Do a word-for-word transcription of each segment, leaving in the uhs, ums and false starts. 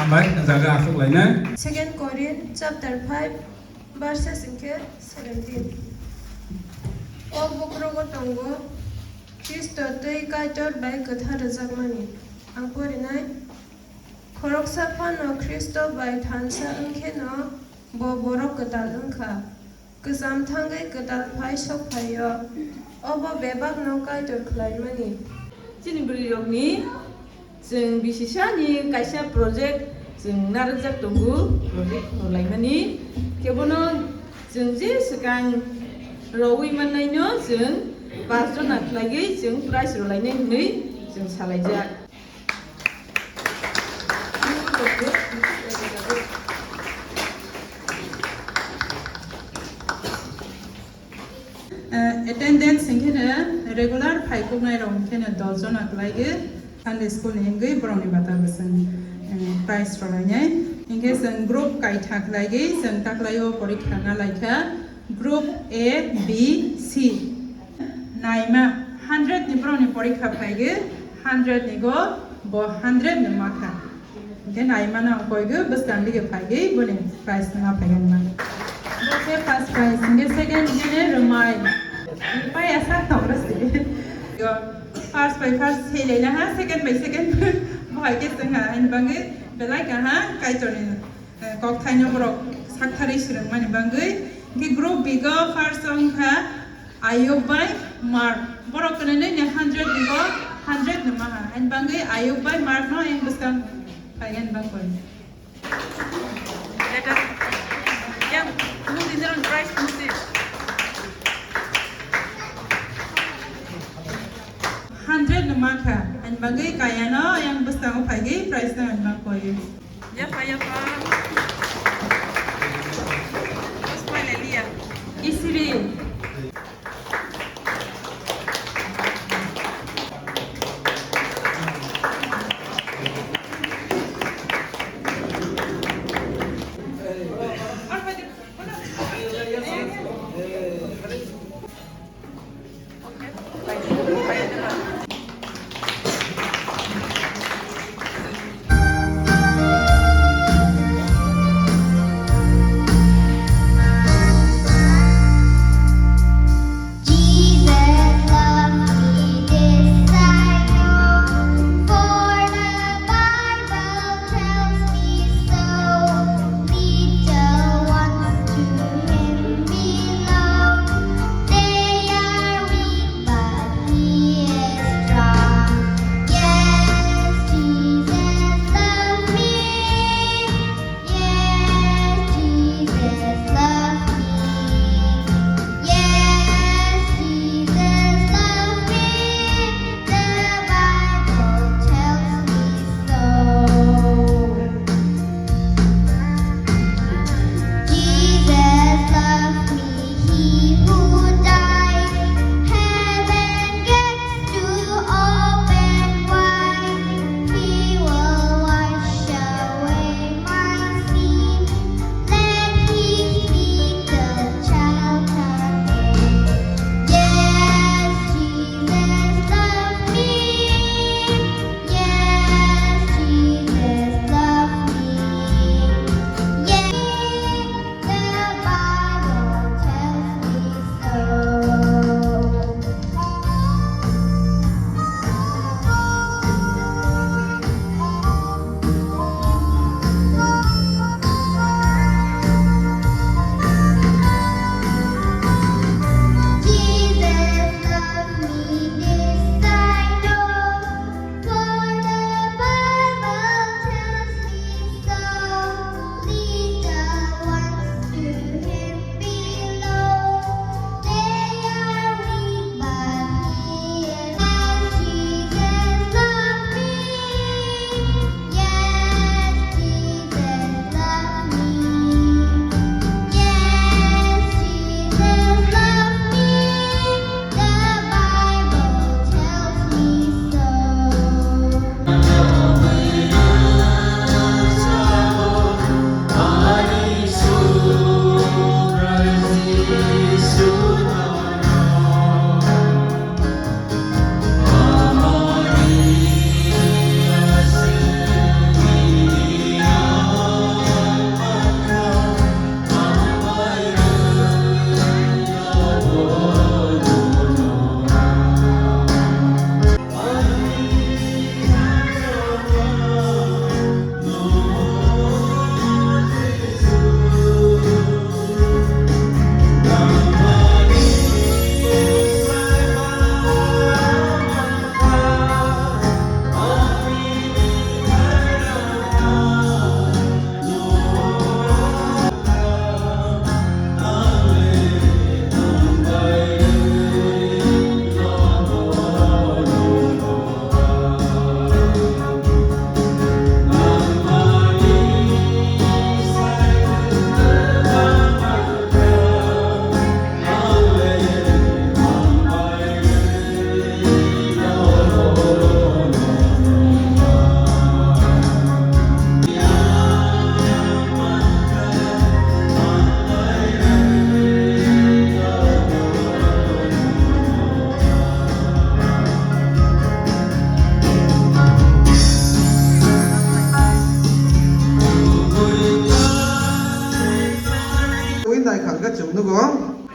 Bai, jaga aswk lainai. Second Corinth chapter five, verses hwnkhe seventeen. O bukrogo tongo Khristo tei Kaitor bai kwthar rwjakmani. Ang porinai. Khoroksa phano Khristo bai thansa wngkheno bo borok kwtal wngkha. Kwcham thangwi kwtal phai sok phaio, obo bebakno Kaitor khlaimani. Chini bwrwirokni chwng bisisani kaisa project chwng narwkjak tongo, project rwlaimani. Kebono chwng je swkang rwui mannaino chwng pas jona khlaiwi chwng prize rwlainai hwnwi chwng salaijak. Eh, attendance hwnkhe no regular phaikuknai rok hwnkhe no dos jona kwlaiwi Sunday school ni wngwi borokni bata bwswng, eh, prize rwlainai. Hinkhe chwng group kaitha khlaiwi chwng taklaio porikha na laikha. Group A, B, C. Naima hundred ni borokni porikha phaigwi, hundred ni go bo hundred ni makha. Hinkhe naima no ang koigwi bwskang dige phaigwi boni prize no ma phaigen ma. Bo khe first prize, hinkhe second hinkhe ne rwmai. Pai asa thok rw si. Yo, first by first sei lai laha, second by second bo hai khe swngha, ani bagwi belai kaha Kaitorni. Eh, kokthaino borok saktharwi swrwngmani bagwi. Hinkhe group B go first wngkha Ayub bai Mark. Borok kwnwi ni hundred ni go hundred ni maha. Ani bagwi Ayub bai Mark no yang bwskang phaigani bagwi. Letter. Yang, phunuk di, nirok prize phunuk di. Hundred ni makha. Ani bagwi kaya no yang bwskango phaigwi prize no ani bagwi. Yapha, yapha. Bos pai le liya. Isiri.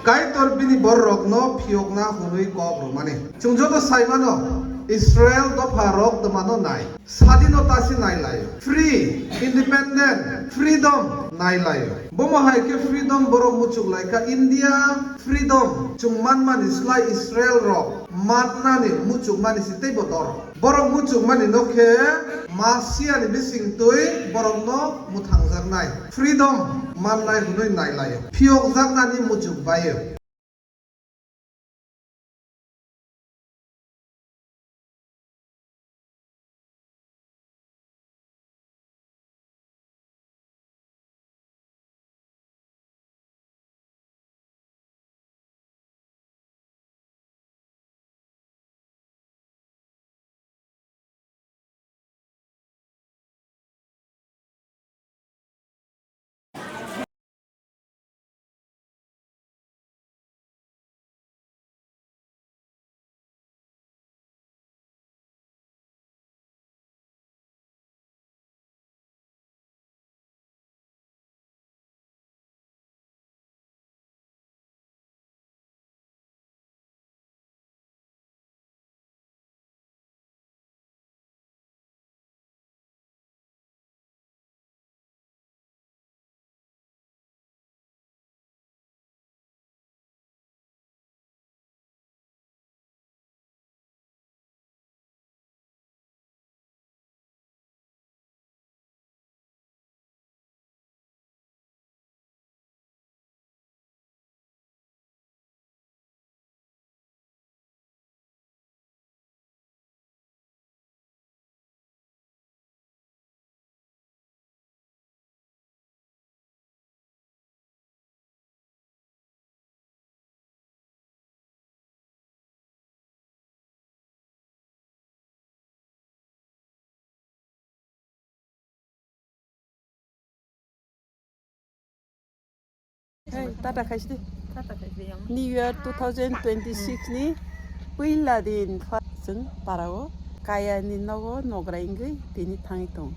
Kaitor bini bororokno phiyokna hwnwi kok rwmani. Chwng joto sai mano, Israel dopharok twmano nai. Sadinota se nai laio. Free, independent, freedom nai laio. Bomo hai khe freedom borok muchuk lai kha. India freedom chwng manmani slai Israel rok mannani muchukmani se teibo doro. Borok muchukmani no khe Masiani bising twi borokno mwthangjaknai, freedom mannai hwnwi nai laio. Phiyokjaknani muchuk baio. Hey, tata khaisi di. Tata khaisi di, yang. New Year two thousand twenty-six ni puila din pha-, chwng parao kaya ni nogo nogra wngwi tini thangwi tongo.